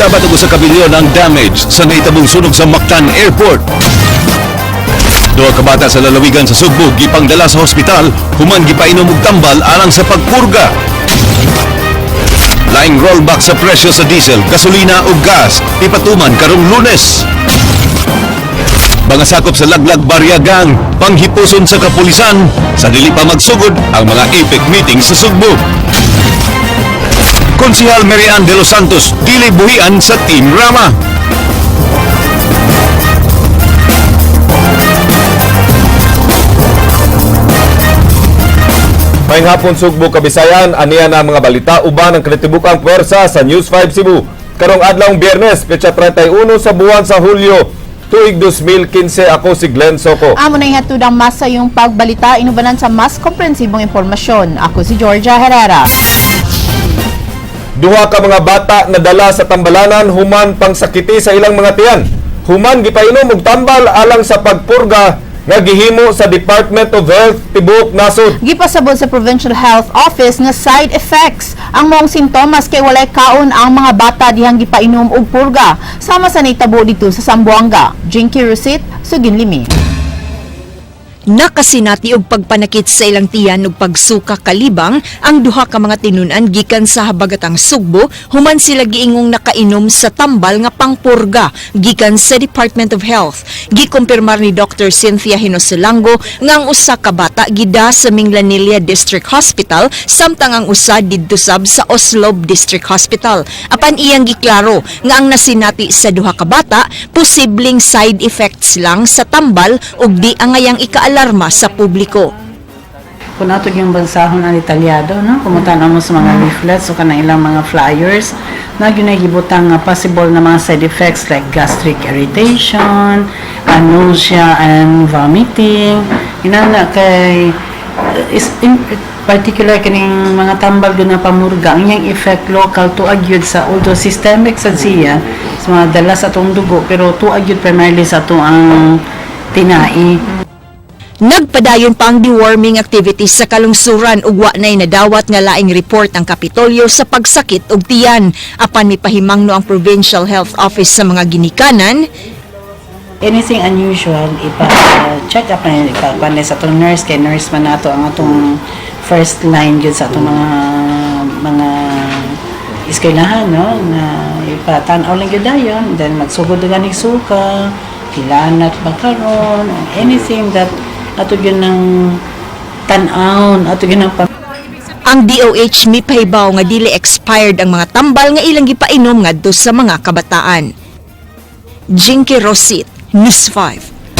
Migabat og 1 ka bilyon ang damage sa nahitabong sunog sa Mactan Airport. Duha ka bata sa lalawigan sa Sugbo gipangdala sa hospital human gipainom og tambal alang sa pagpurga. Laing rollback sa presyo sa diesel, gasolina ug gas ipatuman karong Lunes. Mga sakop sa Laglag Barya Gang panghipuson sa kapulisan sa dili pa magsugod ang mga APEC meeting sa Sugbo. Konsihal Mary Ann de los Santos dili buhian sa Team Rama. Maayong hapon, Sugbo, Kabisayan, aniya na ang mga balita uban ang kinatibukang puwersa sa News 5 Cebu. Karong adlawng Biyernes, petsa 31 sa buwan sa Hulyo, tuig 2015. Ako si Glenn Soco. Amo na ihatod ang mas sayong pagbalita inubanan sa mas komprehensibong impormasyon. Ako si Georgia Herrera. Duha ka mga bata nadala sa tambalanan human pangsakiti sa ilang mga tiyan. Human gipainom og tambal alang sa pagpurga nga gihimo sa Department of Health tibuok nasod. Gipasabot sa Provincial Health Office nga side effects ang maong sintomas kay walay kaon ang mga bata dihang gipainom og purga sama sa nitabo dito sa Zamboanga. Jinky Rusit, Suginlimi. Nakasinati og pagpanakit sa ilang tiyan ug pagsuka kalibang ang duha ka mga tinun-an gikan sa habagatang Sugbo human sila giingong nakainom sa tambal nga pangpurga gikan sa Department of Health. Gikumpirmar ni Dr. Cynthia Hinosalango nga ang usa ka bata gida sa Minglanilla District Hospital samtang ang usa didto sab sa Oslob District Hospital. Apan iyang giklaro nga ang nasinati sa duha ka bata posibleng side effects lang sa tambal ug di angayang ikaalarma sa publiko. Kung ato yung bansahon ang detalyado, no? Kung tan mo sa mga leaflets o kanang ilang mga flyers, na gyud gibutang nga possible na mga side effects like gastric irritation, nausea and vomiting. Inana kay is in particular kining mga tambal gyud na pamurga, ang iyang effect local, tuag gyud sa, although systemic sad siya sa mga dala sa atong dugo, pero tuag gyud primarily sa atong ang tinai. Nagpadayon pa ang deworming activities sa kalungsuran ug wa na'y nadawat nga laing report ang Kapitolyo sa pagsakit og tiyan. Apan mipahimangno ang Provincial Health Office sa mga ginikanan Anything unusual, ipa-check up na yun, ipa na sa atong nurse, kay nurse man nato ang atong first line yun sa atong mga eskwelahan, no? Na ipa-tanaw lang yun dayon, then magsugod na ganing suka, hilanat ba karon, anything that ato yun ng tan-awon, ato yun ng Ang DOH mipahibaw nga dili expired ang mga tambal nga ilang gipainom ngadto sa mga kabataan. Jinky Rosit, News 5.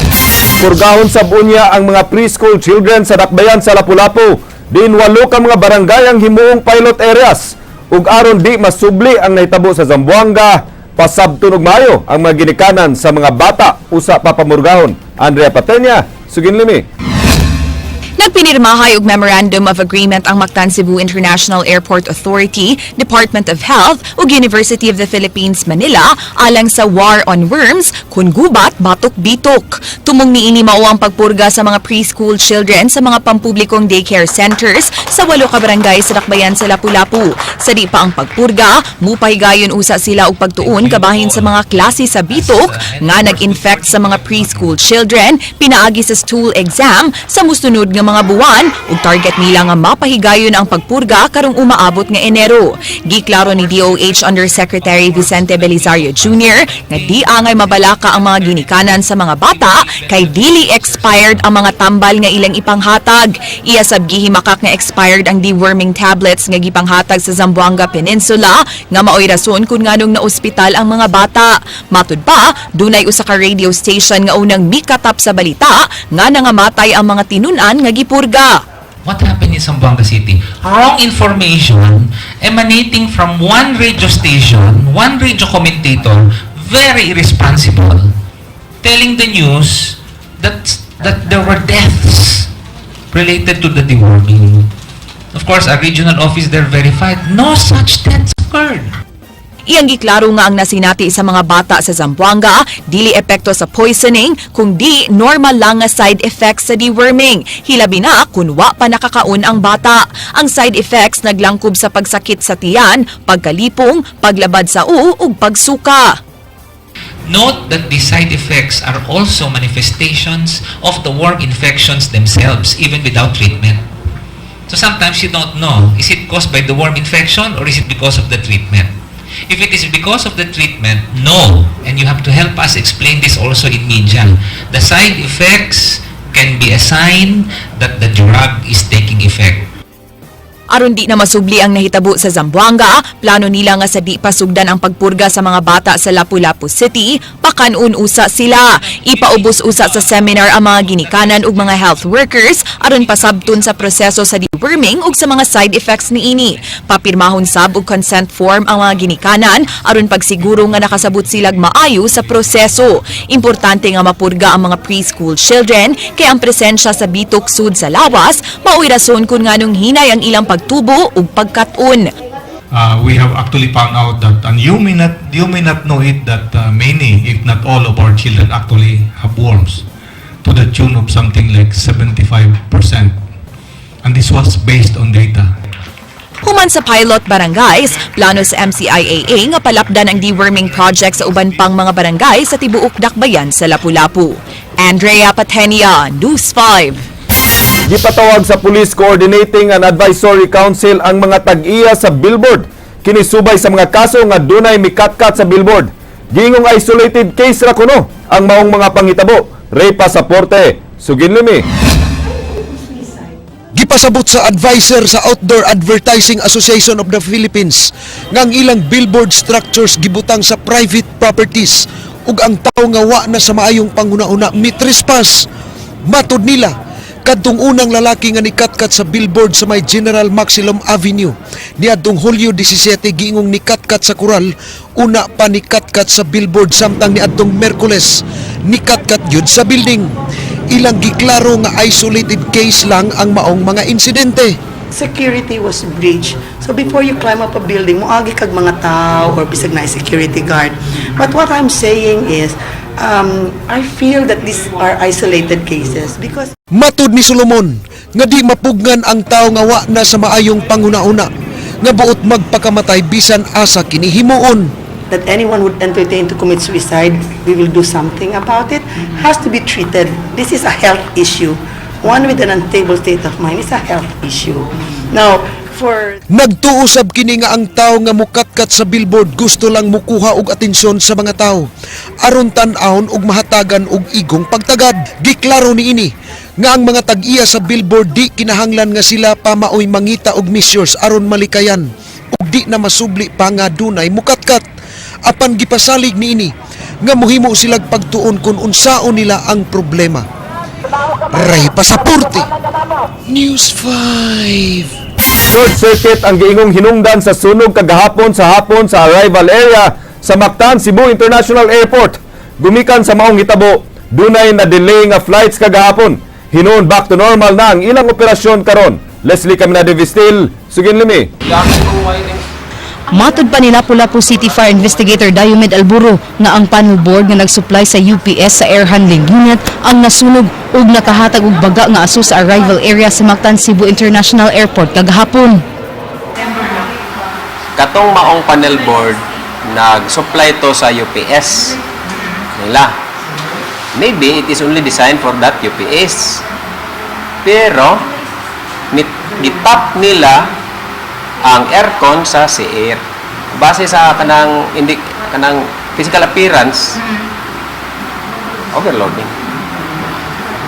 Purgahon sa unya ang mga preschool children sa dakbayan sa Lapu-Lapu. Diin walo ka mga barangay ang himuong pilot areas. Ug aron di masubli ang nahitabo sa Zamboanga, pasabton og maayo ang mga ginikanan sa mga bata usa pa pamurgahon. Andrea Patenya, Suginlimi. Nagpinirmahay og Memorandum of Agreement ang Mactan Cebu International Airport Authority, Department of Health ug University of the Philippines Manila alang sa War on Worms kun gubat batok bitok. Tumong niini mao ang pagpurga sa mga preschool children sa mga pampublikong daycare centers sa walo ka barangay sa dakbayan sa Lapu-Lapu. Sa di pa ang pagpurga, mupahigayon usa sila og pagtuon kabahin sa mga klase sa bitok nga nag-infect sa mga preschool children pinaagi sa stool exam sa musunod nga mga buwan ug target nila nga mapahigayon ang pagpurga karong umaabot nga Enero. Giklaro ni DOH Undersecretary Vicente Belisario Jr. nga di angay mabalaka ang mga ginikanan sa mga bata kay dili expired ang mga tambal nga ilang ipanghatag. Iya sab gihimakak nga expired ang deworming tablets nga gipanghatag sa Zamboanga Peninsula nga maoy rason kung nganong naospital ang mga bata. Matud pa, dunay usa ka radio station nga unang mikatap sa balita nga nangamatay ang mga tinun-an nga gipurga. What happened in Zamboanga City? Wrong information emanating from one radio station, one radio commentator, very irresponsible, telling the news that there were deaths related to the deworming. Of course, our regional office there verified no such deaths occurred. Iyang giklaro nga ang nasinati sa mga bata sa Zamboanga, dili epekto sa poisoning, kundi normal lang nga side effects sa deworming. Hilabi na kung wa pa nakakaon ang bata. Ang side effects naglangkob sa pagsakit sa tiyan, pagkalipong, paglabad sa ug pagsuka. Note that these side effects are also manifestations of the worm infections themselves, even without treatment. So sometimes you don't know, is it caused by the worm infection or is it because of the treatment? If it is because of the treatment, no. And you have to help us explain this also in media. The side effects can be a sign that the drug is taking effect. Aron di na masubli ang nahitabo sa Zamboanga, plano nila nga sa di pasugdan ang pagpurga sa mga bata sa Lapu-Lapu City, pakan-on usa sila. Ipaubos usa sa seminar ang mga ginikanan ug mga health workers aron pasabton sa proseso sa deworming ug sa mga side effects niini. Papirmahon sab og consent form ang mga ginikanan aron pagsiguro nga nakasabot silag maayo sa proseso. Importante nga mapurga ang mga preschool children kay ang presensya sa bitok sud sa lawas mao'y rason kung nganong hinay ang ilang pagtubo ug pagkat-on. We have actually found out that, and you may not know it, that many, if not all, of our children actually have worms, to the tune of something like 75%, and this was based on data. Human sa pilot barangays, plano sa MCIAA nga palapdan ang deworming project sa uban pang mga barangay sa tibuok dakbayan sa Lapu-Lapu. Andrea Patenia, News 5. Gipatawag sa Police Coordinating and Advisory Council ang mga tag-iya sa billboard. Kini subay sa mga kaso nga dunay mikatkat sa billboard. Giingong isolated case ra kuno ang maong mga panghitabo. Ray Pasaporte, sugin limi. Gipasabot sa advisor sa Outdoor Advertising Association of the Philippines nga ang ilang billboard structures gibutang sa private properties ug ang tawo nga wa na sa maayong panghuna-huna mitrespass. Matod nila, kadtong unang lalaki nga nikatkat sa billboard sa may General Maxilom Avenue niadtong Hulyo 17, giingong nikatkat sa kural, una pa nikatkat sa billboard, samtang niadtong Merkules nikatkat yun sa building. Ilang giklaro nga isolated case lang ang maong mga insidente. Security was breached. So before you climb up a building, moagi kag mga tao or bisag na security guard. But what I'm saying is, I feel that these are isolated cases because Matud ni Solomon nga di mapugngan ang tao nga wa na sa maayong panghuna-huna nga buot magpakamatay bisan asa kini himuon. That anyone would entertain to commit suicide, we will do something about it, has to be treated. This is a health issue. One with an unstable state of mind is a health issue. Now, for Nagtuo sab kini nga ang tao nga mukatkat sa billboard gusto lang mukuha og atensyon sa mga tao aron tan-awon og mahatagan og igong pagtagad. Giklaro niini nga ang mga tag-iya sa billboard di kinahanglan nga sila pa maoy mangita og measures aron malikayan ug di na masubli pa nga dunay mukatkat. Apan gipasalig niini nga mohimo silag pagtuon kung unsaon nila ang problema. Ray Pasaporte, News 5. Short circuit ang giingong hinungdan sa sunog kagahapon sa hapon sa arrival area sa Mactan Cebu International Airport. Gumikan sa maong hitabo, dunay na delay nga flights kagahapon. Hinuon back to normal na ang ilang operasyon karon. Leslie Caminade Vistil, sugin limi. Matod pa ni Lapu-Lapu City Fire Investigator Diomed Alburo nga ang panel board nga nagsupply sa UPS sa air handling unit ang nasunog ug nakahatag og baga nga aso sa arrival area sa Mactan Cebu International Airport kagahapon. Katong maong panel board, nag-supply to sa UPS nila. Maybe it is only designed for that UPS. Pero, gitap nila ang aircon sa CR. Base sa kanang hindi kanang physical appearance, overloading.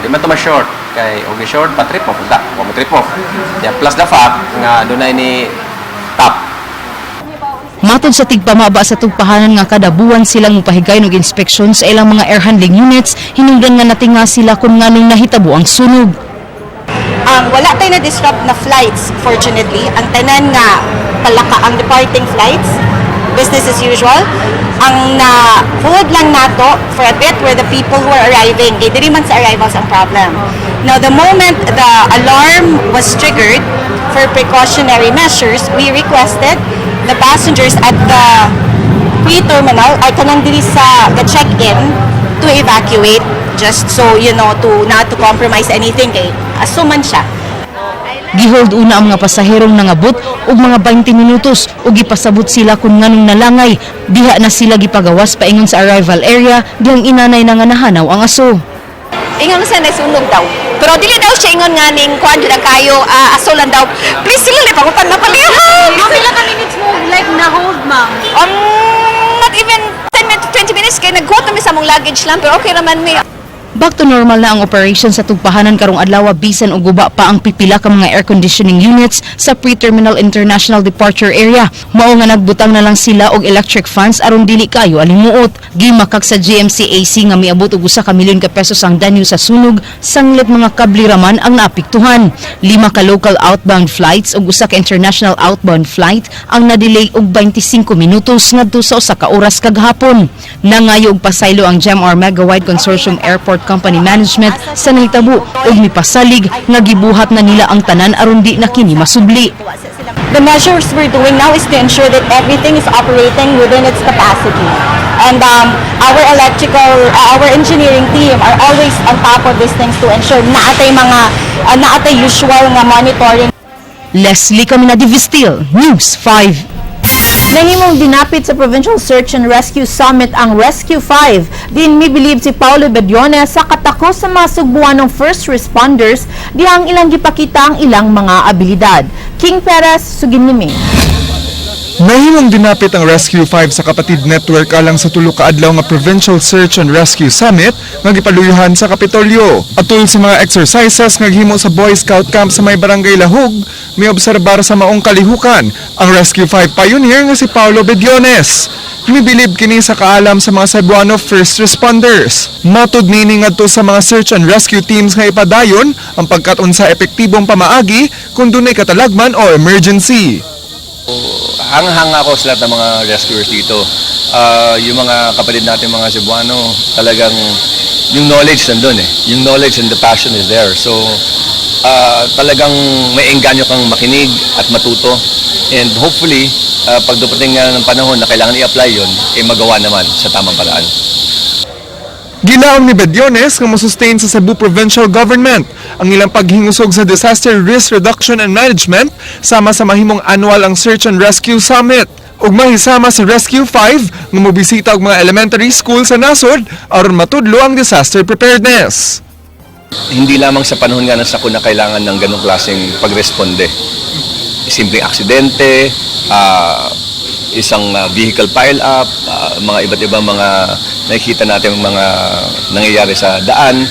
Di man to ma-short kay okay short pa trip off da, wa mo trip off. Yeah, plus the fact nga dunay ni tap. Matod sa tigpamaba sa tugpahanan nga kada buwan silang mupahigayon og inspeksyon sa ilang mga air handling units, hinungdan nga natinga sila kung nganong nahitabo ang sunog. Ang wala tayo na-disrupt na flights, fortunately. Ang tanan nga palaka ang departing flights, business as usual. Ang na-hold lang nato for a bit were the people who are arriving. Kay diri man sa arrivals ang problem. Now, the moment the alarm was triggered for precautionary measures, we requested the passengers at the pre-terminal ay kanang diri sa the check-in to evacuate, just so you know, to not to compromise anything kay aso man siya. Gihold una ang mga pasaherong nangabot og mga 20 minutos ug gipasabot sila kung nganong nalangay. Diha na sila gipagawas paingon sa arrival area dihang inanay na nga nahanaw ang aso. Ingon siya nasunog daw. Pero dili daw siya ingon nga ning kuan jud ang kayo, aso lang daw. Please sila lang pangutan na palihog. Pila ka minutes mo like na-hold, ma'am? Not even 10 minutes, 20 minutes kay nagkuha mi sa among luggage lang, pero okay raman mi. Back to normal na ang operation sa tugpahanan karong adlaw bisan og guba pa ang pipila ka mga air conditioning units sa pre-terminal international departure area. Mao nga nagbutang na lang sila og electric fans aron dili kayo alimuot. Gimakak sa GMCAC nga miabot og 1 ka milyon ka pesos ang danyo sa sunog, sanglit mga kable raman ang naapektuhan. Lima ka local outbound flights ug usa ka international outbound flight ang na-delay og 25 minutos ngadto sa 1 ka oras kagahapon. Nangayo og pasaylo ang GMR Megawide Consortium Airport Company Management sa nahitabo ug mipasalig nga gibuhat na nila ang tanan aron di na kini masubli. The measures we're doing now is to ensure that everything is operating within its capacity. And our electrical, our engineering team are always on top of these things to ensure naatay usual nga monitoring. Leslie Caminadi Vistil, News 5. Nahimong dinapit sa Provincial Search and Rescue Summit ang Rescue 5. Din mibilib si Paulo Bediones sa katako sa mga Sugbuanong first responders dihang ilang gipakita ang ilang mga abilidad. King Perez, sugin nimi. Nahimong dinapit ang Rescue 5 sa Kapatid Network alang sa 3 ka adlaw nga Provincial Search and Rescue Summit nga gipaluyuhan sa Kapitolyo. Atol sa mga exercises nga gihimo sa Boy Scout Camp sa may Barangay Lahug, may obserbar sa maong kalihukan ang Rescue 5 pioneer nga si Paulo Bediones. Mibilib kini sa kaalam sa mga Cebuano first responders. Matud nini ngadto sa mga search and rescue teams nga ipadayon ang pagkat-on sa epektibong pamaagi kung dunay katalagman o emergency. Hanga-hanga ako sa lahat ng mga rescuers dito. Yung mga kapatid natin, mga Cebuano, talagang yung knowledge nandun eh. Yung knowledge and the passion is there. So, talagang may engganyo kang makinig at matuto. And hopefully, pag dumating nga ng panahon na kailangan i-apply yun, eh magawa naman sa tamang paraan. Gilaom ni Bediones nga mosustain sa Cebu Provincial Government ang ilang paghingusog sa Disaster Risk Reduction and Management sama sa mahimong annual ang Search and Rescue Summit ug mahisama sa Rescue 5 nga mobisita og mga elementary school sa nasod aron matudlo ang disaster preparedness. Hindi lamang sa panahon nga ng sakuna kailangan ng ganong klaseng pagresponde. Simpleng aksidente, isang vehicle pile up, mga iba't ibang mga nakikita natin mga nangyayari sa daan.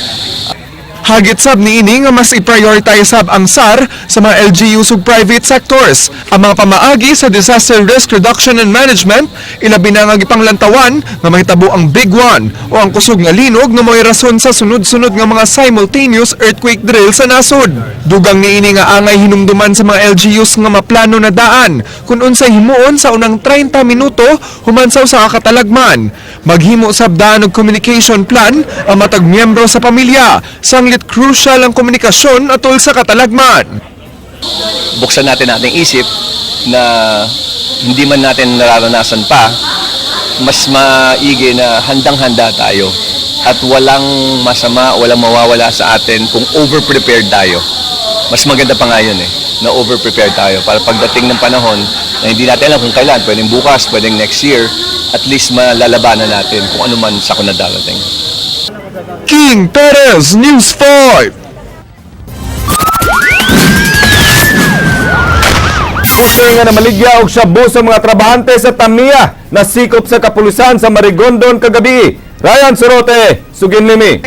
Hagit sab niini nga mas i-prioritize sab ang SAR sa mga LGUs ug private sectors. Ang mga pamaagi sa disaster risk reduction and management, ilabi na nga gipanglantawan nga mahitabo ang big one o ang kusog nga linog nga mo'y rason sa sunod-sunod nga mga simultaneous earthquake drill sa nasod. Dugang niini nga angay hinumduman sa mga LGUs nga maplano na daan kung unsay himuon sa unang 30 minuto human sa usa ka katalagman. Maghimo sab daan og communication plan ang matag miyembro sa pamilya. Sanglit crucial ang komunikasyon atol sa katalagman. Buksan natin ating isip na hindi man natin nararanasan pa, mas maigi na handang-handa tayo at walang masama, walang mawawala sa atin kung over-prepared tayo. Mas maganda pa nga yun eh, na over-prepared tayo para pagdating ng panahon na hindi natin alam kung kailan, pwedeng bukas, pwedeng next year, at least malalabanan natin kung ano man sakuna darating. King Perez, News 5. Pusher nga namaligya og shabu sa mga trabahante sa Tamiya nasikop sa kapulisan sa Marigondon kagabi. Ryan Sorote, sugin nimi.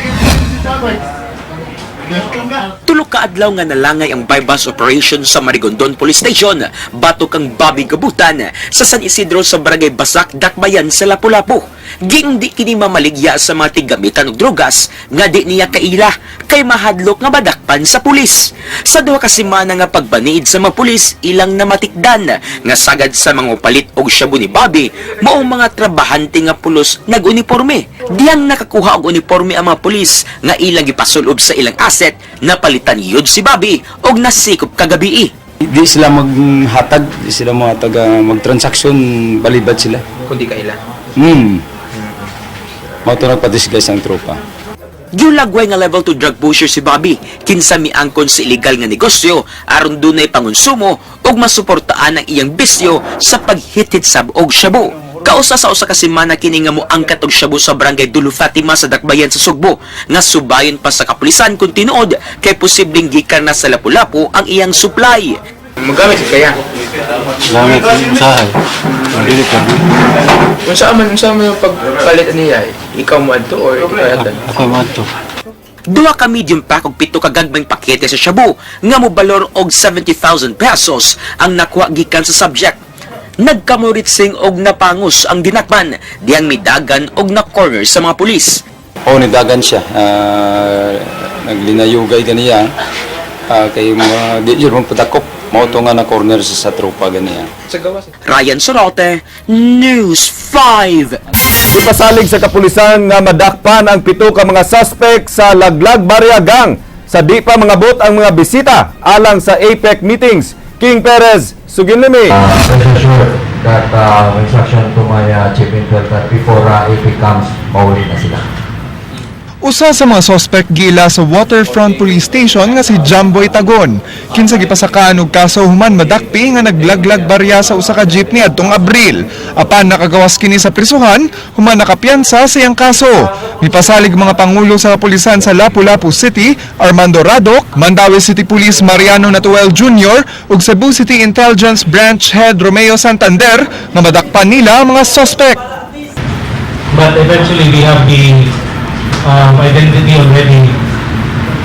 3 ka adlaw nga nalangay ang buy-bust operation sa Marigondon Police Station batok ang Bobby Gabutan sa San Isidro sa Barangay Basak, Dakbayan sa Lapu-Lapu. Ging di kini mamaligya sa mga tiggamitan og drogas nga di niya kaila kay mahadlok nga madakpan sa pulis. Sa 2 ka semana nga pagbaniid sa mga pulis, ilang namatikdan nga sagad sa mga palit og shabu ni Bobby maong mga trabahante nga pulos nag-uniforme. Diyang nakakuha og uniforme ang mga pulis nga ilang gipasulob sa ilang asset, napalitan yun si Bobby og nasikop kagabi. Di sila maghatag, di sila maghatag, magtransaksyon, balibad sila. Kundi kaila. Mao to nagpa-disguise ang tropa. Giulagway nga level 2 drug pusher si Bobby, kinsa miangkon sa illegal nga negosyo aron dunay pangonsumo ug masuportaan ang iyang bisyo sa paghithit sab og shabu. Kausa sa usa ka semana kini nga moangkat og shabu sa barangay Dulo Fatima sa Dakbayan sa Sugbo, nga subayon pa sa kapulisan kung tinuod kay posibleng gikan na sa Lapu-Lapu ang iyang supply. Magamit sa kaya. Gamit usahay. Dili ka. Unsa man yung pagpalit niya? Ikaw mo adto or ikaw adto? Ako mo adto. Duha ka medium pack og pito ka gagmayng pakete sa shabu nga mobalor og 70,000 pesos ang nakuha gikan sa subject. Nagkamuritsing og napangos ang dinakman diyang midagan og na-corner sa mga pulis. Oo, nidagan siya. Naglinayugay ganiya. Kay mga di jud mo padakop. Mao to nga na corner sa tropa ganiya. Ryan Sorote, News 5. Ipasalig sa kapulisan nga madakpan ang pito ka mga suspect sa Laglag Barya Gang sa di pa mangabot ang mga bisita alang sa APEC meetings. King Perez, suginlimi. Rest assured that instruction to my chief intel that before APEC comes, mauli na sila. Usa sa mga sospek giila sa Waterfront Police Station nga si Jamboy Tagon. Kinsa gipasakaan og kaso human madakpi nga naglaglag barya sa usa ka jeepney adtong Abril. Apan nakagawas kini sa prisuhan human nakapiyansa sa iyang kaso. Mipasalig mga pangulo sa kapulisan sa Lapu-Lapu City, Armando Radoc, Mandaue City Police Mariano Natuel Jr. ug Cebu City Intelligence Branch Head Romeo Santander nga madakpan nila ang mga sospek. But eventually we have the identity already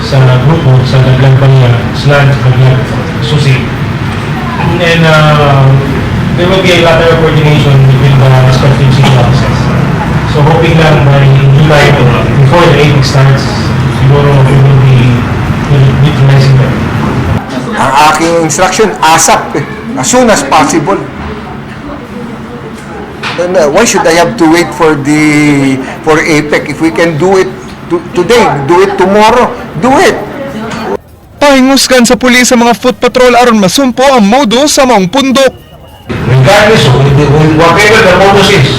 sa grupo, sa Laglag Barya/Laglag Susi. And there will be a lateral coordination between the respective city offices. So hoping lang by July, before the APEC starts, siguro we will be neutralizing them. Ang aking instruction, ASAP, eh, as soon as possible. Then, why should I have to wait for APEC? If we can do it today, do it tomorrow, do it. Pahingusgan sa pulis sa mga foot patrol aron masumpo ang modus sa maong pundok. Regardless of whatever the modus is,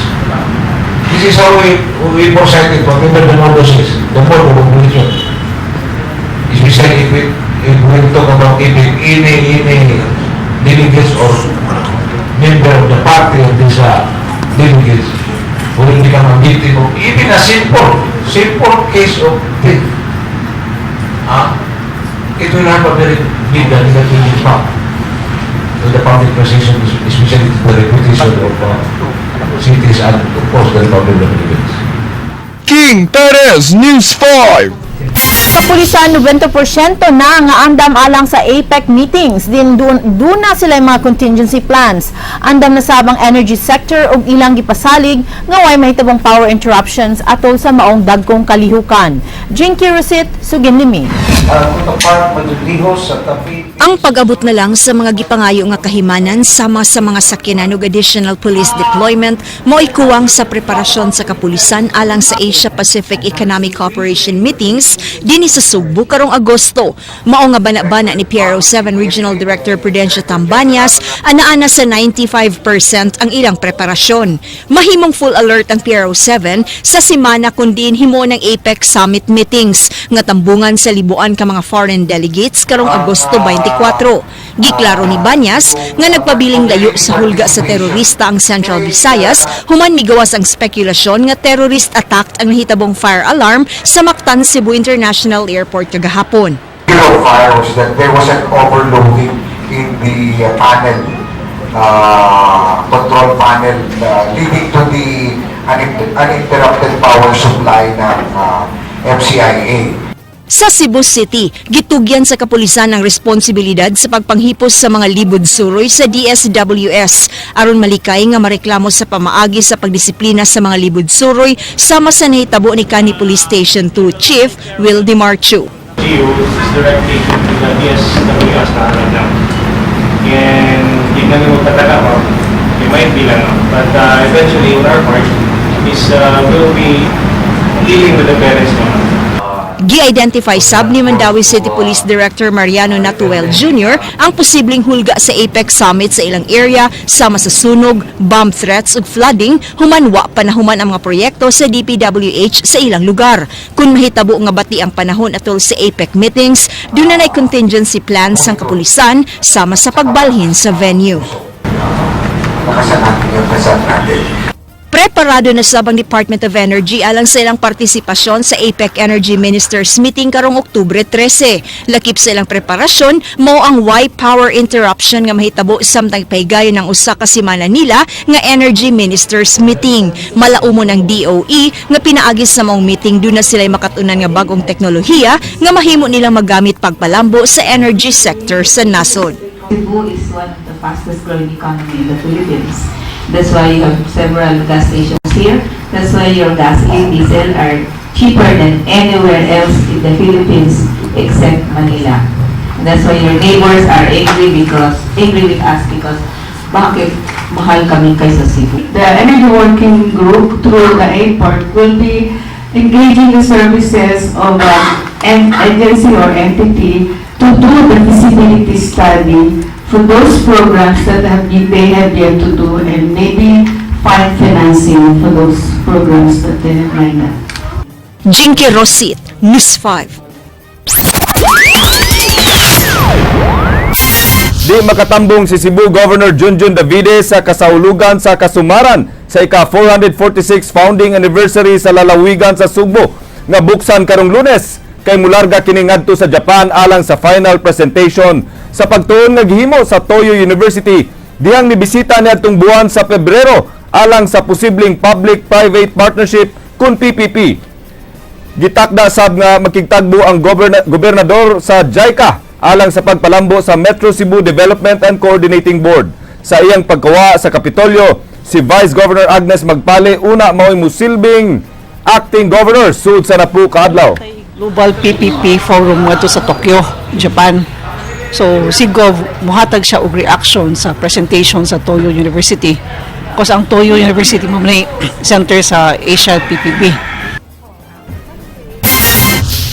this is how we present it, whatever the modus is, the mode of operation. Especially if we talk about if any delegates or member of the party of these delegates will become a victim of even a simple case of theft, it will have a very big negative impact to the public perception, especially to the reputation of cities and of course the Republic of the Philippines. King Perez, News 5. Kapulisan, 90% na nga andam alang sa APEC meetings. Din duna sila yung mga contingency plans. Andam na sab ang energy sector ug ilang gipasalig nga way mahitabong power interruptions atol sa maong dagkong kalihukan. Jinky Rosit, Suginlimi. Ang pag-abot na lang sa mga gipangayo nga kahimanan sama sa mga sakyanan ug additional police deployment mo'y kuwang sa preparasyon sa kapulisan alang sa Asia Pacific Economic Cooperation meetings dinhi sa Sugbo karong Agosto. Mao nga bana-bana ni PRO 7 Regional Director Prudencio Tambanias, ana-ana sa 95% ang ilang preparasyon. Mahimong full alert ang PRO 7 sa semana kun diin himo ng APEC Summit meetings nga tambungan sa libuan ka mga foreign delegates karong Agosto 24. Giklaro ni Banyas nga nagpabiling layo sa hulga sa terorista ang Central Visayas human migawas ang spekulasyon nga terrorist attack ang nahitabong fire alarm sa Mactan Cebu International Airport kagahapon. Of fire was that there was an overloading in the panel, control panel, leading to the uninterrupted power supply ng MCIA. Sa Cebu City, gitugyan sa kapulisan ang responsibilidad sa pagpanghipos sa mga libod suroy sa DSWS aron malikay nga mareklamo sa pamaagi sa pagdisiplina sa mga libod suroy sama sa nahitabo ni kanhi Police Station 2 Chief Will DiMarcho. LGU is directing to the DSWS na right now. And di namin magpataka ko, it might be lang, no? But eventually, on our part, is we'll be dealing with the parents naman. Gi-identify sab ni Mandaue City Police Director Mariano Natuel Jr. ang posibleng hulga sa APEC Summit sa ilang area sama sa sunog, bomb threats ug flooding human wa pa nahuman ang mga proyekto sa DPWH sa ilang lugar. Kung mahitabo nga bati ang panahon atol sa APEC meetings, duna na contingency plans ang kapulisan sama sa pagbalhin sa venue. Makasanap yung kasap natin. Preparado na sab ang Department of Energy alang sa ilang partisipasyon sa APEC Energy Ministers Meeting karong Oktubre 13. Lakip sa ilang preparasyon mao ang way power interruption nga mahitabo samtang pahigayon ng usa ka semana nila nga Energy Ministers Meeting. Malaumon ang DOE nga pinaagi sa maong meeting duna sila makatunan nga bagong teknolohiya nga mahimo nilang magamit pagpalambo sa energy sector sa nasod. Cebu is one of the fastest growing economy in the Philippines. That's why you have several gas stations here. That's why your gasoline, diesel are cheaper than anywhere else in the Philippines except Manila. And that's why your neighbors are angry with us because bakit mahal kami kaysa Cebu. The Energy Working Group through the airport will be engaging the services of an agency or entity to do the feasibility study for those programs that they have yet to do and maybe find financing for those programs that they have lined up. Jinky Rosit, News 5. Di makatambong si Cebu Governor Junjun Davide sa kasaulugan sa Kasumaran sa ika-446 founding anniversary sa lalawigan sa Sugbo nga buksan karong Lunes kay mularga kini ngadto sa Japan alang sa final presentation sa pagtuon nga gihimo sa Toyo University dihang mibisita niadtong buwan sa Pebrero alang sa posibleng public-private partnership kun PPP. Gitakda sab nga makigtagbo ang gobernador sa JICA alang sa pagpalambo sa Metro Cebu Development and Coordinating Board. Sa iyang pagkawa sa Kapitolyo, si Vice Governor Agnes Magpale una mao'y musilbing acting governor sud sa napu kaadlaw. Global PPP Forum ngadto sa Tokyo, Japan. So si Gov muhatag siya og reaction sa presentation sa Toyo University. Because ang Toyo University mao man center sa Asia PPP.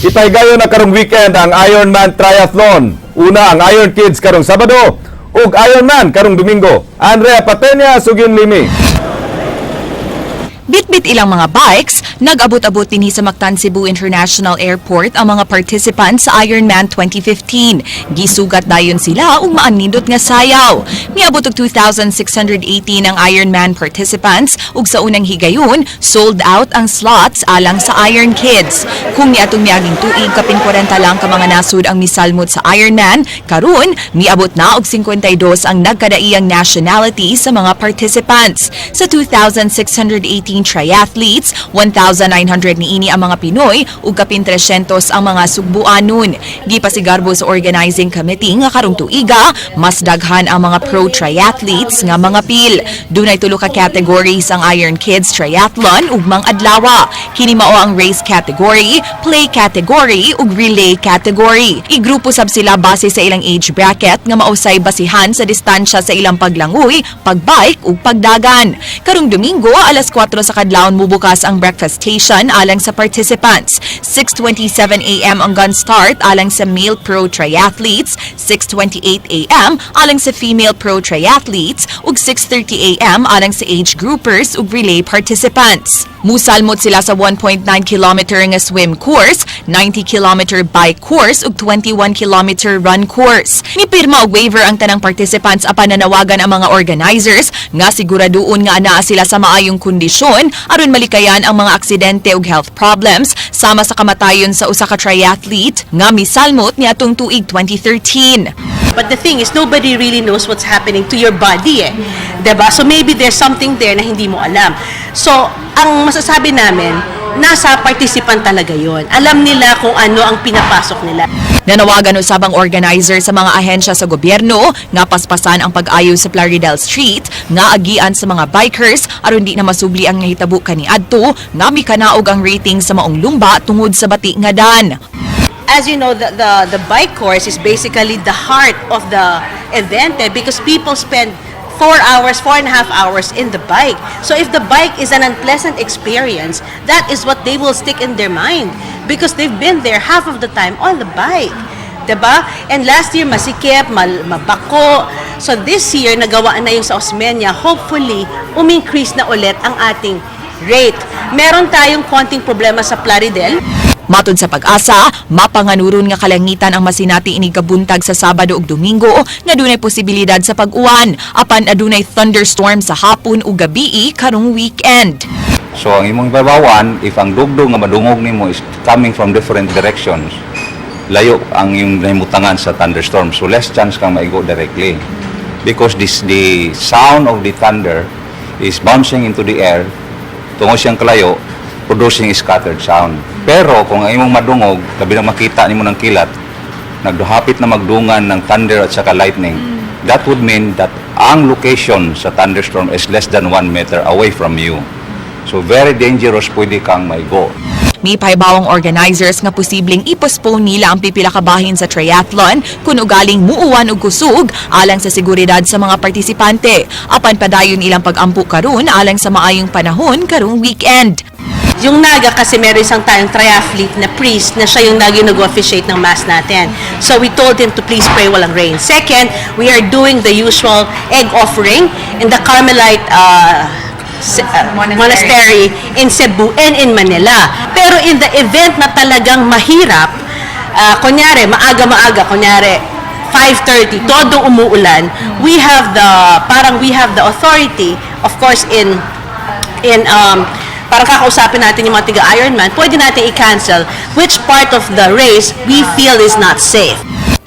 Ipahigayon na karong weekend ang Ironman Triathlon. Una ang Iron Kids karong Sabado ug Ironman karong Domingo. Andrea Patenia, Sugin Limi. Bitbit ilang mga bikes, nag-abot-abot dinhi sa Mactan Cebu International Airport ang mga participants sa Ironman 2015. Gisugat dayon sila ug maanindot nga sayaw. Miabot og 2,618 ang Ironman participants ug sa unang higayon, sold out ang slots alang sa Iron Kids. Kung niadtong miaging tuig kapin 40 lang ka mga nasud ang misalmot sa Ironman, karon miabot na og 52 ang nagkadaiyang nationality sa mga participants. Sa 2,618 triathletes, 1,900 niini ang mga Pinoy ug kapin 300 ang mga Sugbuanon. Gipasigarbo sa organizing committee nga karong tuiga, mas daghan ang mga pro triathletes nga mga pil. Dunay tulo ka categories ang Iron Kids Triathlon ug mang adlawa. Kini mao ang race category, play category ug relay category. Igrupo sab sila base sa ilang age bracket nga mausay basihan sa distansya sa ilang paglangoy, pagbike ug pagdagan. Karong Domingo, alas 4 sa kadlawon mubukas ang breakfast station alang sa participants. 6:27 a.m. ang gun start alang sa male pro triathletes, 6:28 a.m. alang sa female pro triathletes ug 6:30 a.m. alang sa age groupers ug relay participants. Musalmot sila sa 1.9 kilometer nga swim course, 90 kilometer bike course ug 21 kilometer run course. Nipirma og waiver ang tanang participants apan nanawagan ang mga organizers nga siguraduon nga anaa sila sa maayong kondisyon aron malikayan ang mga aksidente ug health problems sama sa kamatayon sa usa ka triathlete nga misalmot niadtong tuig 2013. But the thing is, nobody really knows what's happening to your body eh. 'Di ba? So maybe there's something there na hindi mo alam. So, ang masasabi namin, nasa participant talaga yon. Alam nila kung ano ang pinapasok nila. Nanawagan usab ang organizer sa mga ahensya sa gobyerno nga paspasan ang pag-ayo sa Plaridel Street nga agian sa mga bikers aron di na masubli ang nahitabo kaniadto nga mikanaog ang rating sa maong lumba tungod sa bati nga dan. As you know, the bike course is basically the heart of the event eh, because people spend 4 hours, 4.5 hours in the bike. So if the bike is an unpleasant experience, that is what they will stick in their mind because they've been there half of the time on the bike. 'Di ba? And last year, masikip, mabako. So this year, nagawa na yung sa Osmeña. Hopefully, umincrease na ulit ang ating rate. Meron tayong konting problema sa Plaridel. Matod sa PAGASA, mapanganuron nga kalangitan ang masinati inig kabuntag sa Sabado ug Domingo nga dunay posibilidad sa pag-uwan apan adunay thunderstorm sa hapon ug gabii karong weekend. So ang imong ibabawan, if ang dugdog nga madungog nimo is coming from different directions, layo ang iyong nahimutangan sa thunderstorm. So less chance kang maigo directly. Because the sound of the thunder is bouncing into the air tungo siyang kalayo, producing a scattered sound. Pero kung ang imong madungog, labi na makita nimo ng kilat, nagduhapit na magdungan ng thunder at saka lightning, that would mean that ang location sa thunderstorm is less than 1 meter away from you. So very dangerous, pwede kang maigo. Mipahibawong organizers nga posibleng i-postpone nila ang pipila ka bahin sa triathlon kung ugaling muuwan og kusog alang sa seguridad sa mga partisipante. Apan padayon ilang pag-ampo karon alang sa maayong panahon karong weekend. Yung Naga kasi, meron isang tayong triathlete na priest na siya yung lagi nag-officiate ng mass natin. So we told him to please pray walang rain. Second, we are doing the usual egg offering in the Carmelite monastery in Cebu and in Manila. Pero in the event na talagang mahirap, kunyari, maaga-maaga, kunyari, 5:30, todo umuulan, parang we have the authority, of course, in parang kakausapin natin yung mga tiga Ironman, pwede natin i-cancel which part of the race we feel is not safe.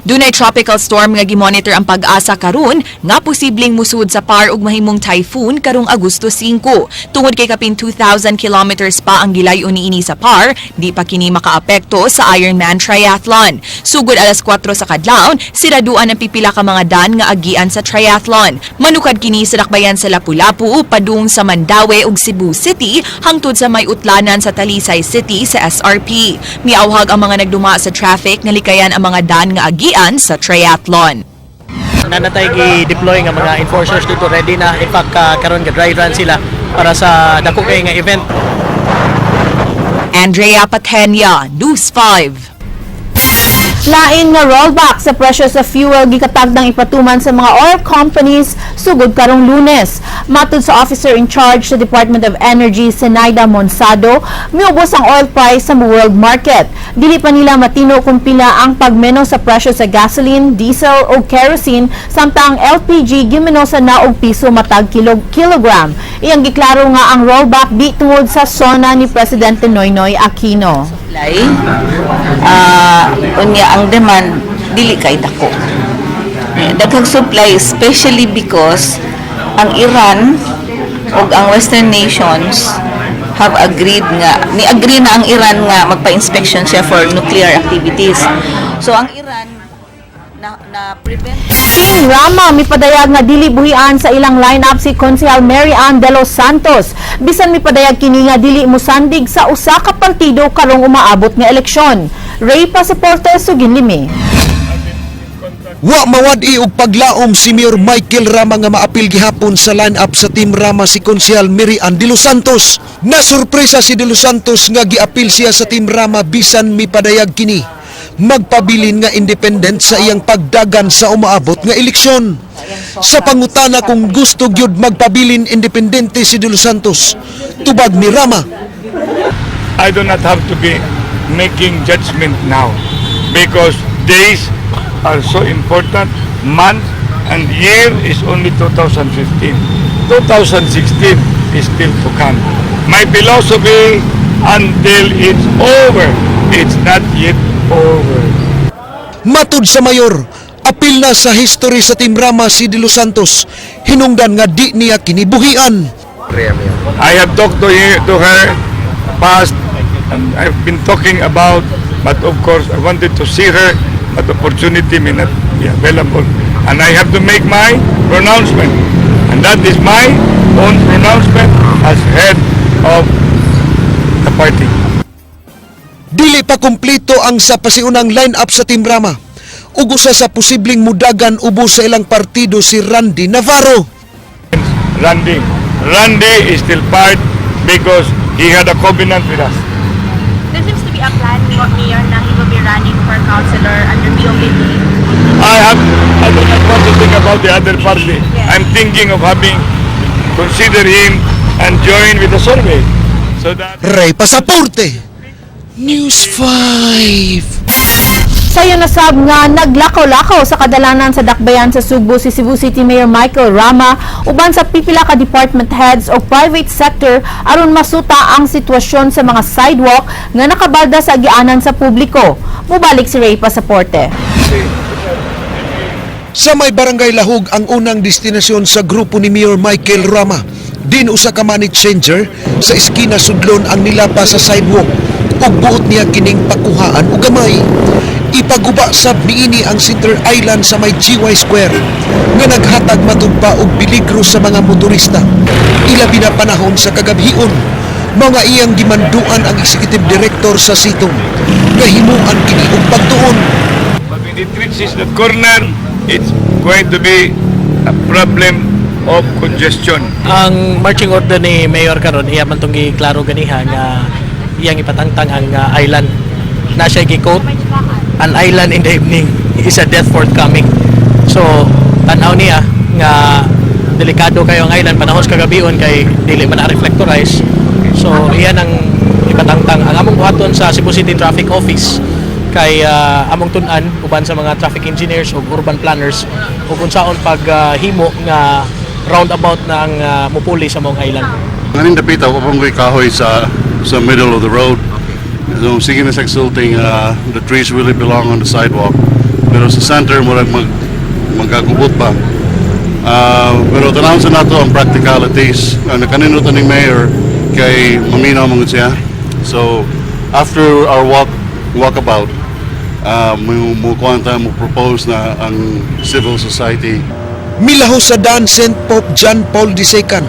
Dunay tropical storm nga gimonitor ang PAGASA karon nga posibleng musud sa PAR ug mahimong typhoon karong Agosto 5. Tungod kay kapin 2,000 kilometers pa ang gilayon niini sa PAR, di pa kini makaapekto sa Ironman Triathlon. Sugod alas 4 sa kadlawon, siraduan ang pipila ka mga dan nga agian sa triathlon. Manukad kini sa dakbayan sa Lapu-Lapu, padung sa Mandaue ug Cebu City hangtod sa may utlanan sa Talisay City sa SRP. Miawhag ang mga nagduma sa traffic nga likayan ang mga dan nga agian sa triathlon. Naa na tay gi-deploy nga mga enforcers dito, ready na. In fact, karon ga dry run sila para sa dako kay nga event. Andrea Patenia, News 5. Lain nga rollback sa presyo sa fuel gikatagdang ipatuman sa mga oil companies sugod karong Lunes. Matud sa officer in charge sa Department of Energy, Zenaida Monsado, miubos ang oil price sa world market. Dili pa nila matino kung pila ang pagmenos sa presyo sa gasoline, diesel o kerosene, samtang ang LPG gimenosan na og piso matag kilogram. Iyang giklaro nga ang rollback di tungod sa SONA ni Presidente Noynoy Aquino. Supply, unya ang demand dili kay dako. Daghang supply, especially because ang Iran ug ang Western nations have agreed nga ni-agree na ang Iran nga magpa-inspection siya for nuclear activities. So ang Iran na prevent Team Rama mipadayag nga dili buhian sa ilang lineup si Konsehal Mary Ann de los Santos. Bisan mipadayag kini nga dili mosandig sa usa ka partido karong umaabot nga eleksyon. Ray Pasaporte, Suginlimi. Wa mawad-i og paglaom si Mayor Michael Rama nga maapil gihapon sa line-up sa Team Rama si Konsehal Mary Ann de los Santos. Nasurpresa si de los Santos nga giapil siya sa Team Rama bisan mipadayag kini magpabilin nga independent sa iyang pagdagan sa umaabot nga eleksyon. Sa pangutana kung gusto gyud magpabilin independente si de los Santos, tubag ni Rama, I do not have to be making judgment now because days are so important. Month and year is only 2015. 2016 is still to come. My philosophy, until it's over, it's not yet over. Matud sa mayor, apil na sa history sa Team Rama si De Los Santos. Hinungdan nga di niya kinibuhian. I have talked to her past and I've been talking about, but of course I wanted to see her, but opportunity may not be available. And I have to make my pronouncement. And that is my own pronouncement as head of the party. Dili pa kumpleto ang sa pasiunang line-up sa Team Rama. Ug usa sa posibleng mudagan ubos sa ilang partido si Randy Navarro. Randy. Randy is still part because he had a covenant with us. There seems to be a plan, Mayor, na he will be running for councilor under POPP. I do not want to think about the other party. I'm thinking of having consider him and join with the survey. So that Ray Pasaporte, News 5. Sayo na sab nga naglakaw-lakaw sa kadalanan sa Dakbayan sa Sugbo si Cebu City Mayor Michael Rama uban sa pipila ka department heads o private sector aron masuta ang sitwasyon sa mga sidewalk nga nakabalda sa agianan sa publiko. Mubalik si Ray Pasaporte. Sa may barangay Lahug ang unang destinasyon sa grupo ni Mayor Michael Rama. Din usa ka money changer sa eskina sudlon ang nilapa sa sidewalk ug buot niya kining pakuhaan og gamay. Ipaguba sab niini ang Center Island sa may GY Square nga naghatag matud pa og peligro sa mga motorista. Ilabi na panahon sa kagabhion, mga iyang gimanduan ang executive director sa Citom nga himuan kini og pagtuon. But when it reaches the corner, it's going to be a problem of congestion. Ang marching order ni Mayor karon, iya man tong giklaro ganiha nga iyang ipatangtang ang island na siya gi-quote, "An island in the evening is a death forthcoming." So tan-aw niya nga delikado kayo ang island panahon sa kagabion kay dili man na reflectorize. So iyan ang ipatangtang. Ang among buhaton sa Cebu City Traffic Office kay among tun-an uban sa mga traffic engineers ug urban planners ug unsaon pag himo nga roundabout na ang mupuli sa maong island. Nganing dapita wa pa kahoy sa middle of the road. So sige na sa exulting, the trees really belong on the sidewalk. Pero sa center, murag magkagubot pa. Pero tanawon sa nato ang practicalities. Nakanindot ning mayor kay maminaw man gud siya. So after our walkabout, mo kuan ta, mo propose na ang civil society. Milahos sa daan St. Pope John Paul II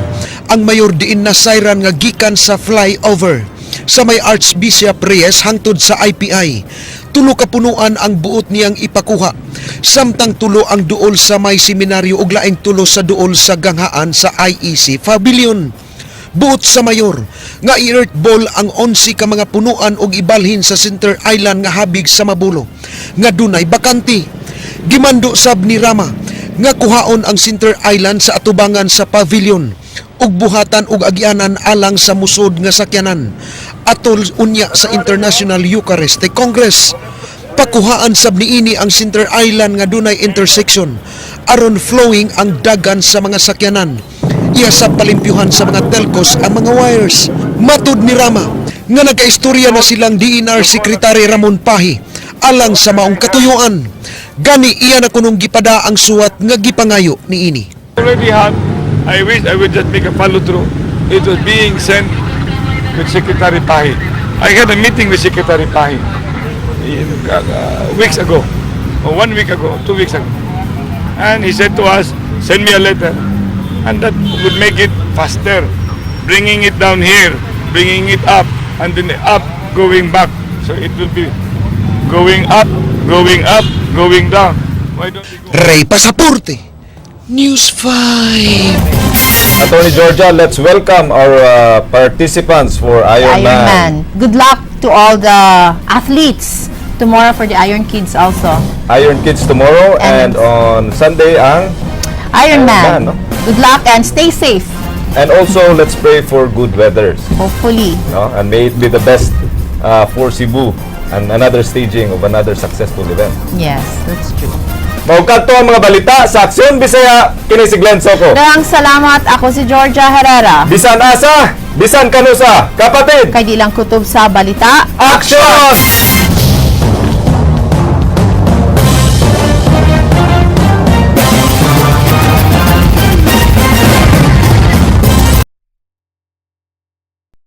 ang mayor diin na sayran nga gikan sa flyover sa may Archbishop Reyes hangtod sa IPI. Tulo ka punuan ang buot niyang ipakuha. Samtang tulo ang duol sa may seminaryo ug laing tulo sa duol sa ganghaan sa IEC Pavilion. Buot sa mayor nga i-earth ball ang 11 ka mga punuan ug ibalhin sa Center Island nga habig sa Mabulo nga dunay bakante. Gimando sab ni Rama nga kuhaon ang Center Island sa atubangan sa pavilion ug buhatan og agianan alang sa musod nga sakyanan atol unya sa International Eucharistic Congress. Pakuhaan sab niini ang Center Island nga dunay intersection aron flowing ang dagan sa mga sakyanan. Iya sa palimpyuhan sa mga telcos ang mga wires. Matud ni Rama nga nagkaistorya na silang DENR Secretary Ramon Pahi alang sa maong katuyuan. Gani iya na kunong gipada ang suwat nga gipangayo niini. Already have, I wish I would just make a follow through. It was being sent with Secretary Pahi. I had a meeting with Secretary Pahi in weeks ago, or one week ago, 2 weeks ago. And he said to us, "Send me a letter." And that would make it faster. Bringing it down here, bringing it up, and then up, going back. So it will be going up, going up, going down. Why don't we go? Ray Pasaporte, News 5. Attorney Georgia, let's welcome our participants for Iron, Iron Man. Good luck to all the athletes tomorrow for the Iron Kids also. Iron Kids tomorrow and on Sunday ang Iron Iron Man. Man, no? Good luck and stay safe. And also let's pray for good weathers. Hopefully. No? And may it be the best for Cebu and another staging of another successful event. Yes, that's true. Mao kadto ang mga balita sa Aksyon Bisaya, kini si Glenn Soco. Daghang salamat. Ako si Georgia Herrera. Bisan asa, bisan kanusa, kapatid. Kay di lang kutob sa balita. Action!